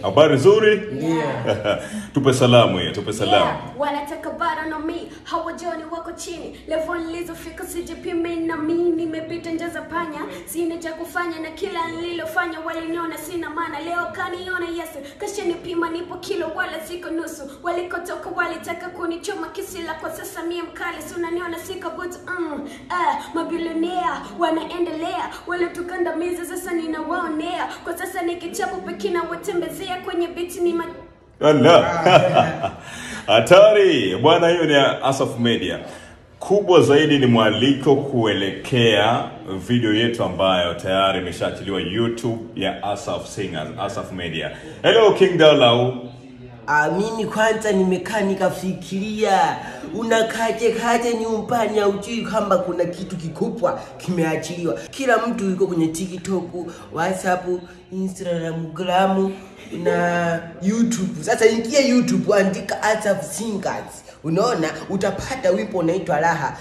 Habari nzuri? Yeah. Tupe salamu hiyo, tupe salamu. Yeah, wanataka bara na mi, hawajoni wako chini. Level nilizofika sijipime na mi, nimepita njia za panya, sina cha kufanya na kila nililofanya waliniona sina maana. Leo kaniona Yesu, kashanipima nipo kilo wala siko nusu. Walikotoka walitaka kunichoma kisila, kwa sasa mie mkali, si unaniona siko butu. Mabilionea wanaendelea, walitukandamiza sasa ninawaonea. Kwa sasa nikichapo pekina watembezea kwenye biti ni Allah. Hatari bwana, hiyo ni Asaph Media. Kubwa zaidi ni mwaliko kuelekea video yetu ambayo tayari imeshaachiliwa YouTube ya Asaph Singers, Asaph Media. Hello King Dalau. Mimi kwanza nimekaa nikafikiria, unakaje kaje nyumbani haujui kwamba kuna kitu kikubwa kimeachiliwa. Kila mtu yuko kwenye TikTok, WhatsApp, Instagram, Gram na YouTube. Sasa ingia YouTube, andika Asaph Singers. Unaona utapata wimbo unaitwa Raha.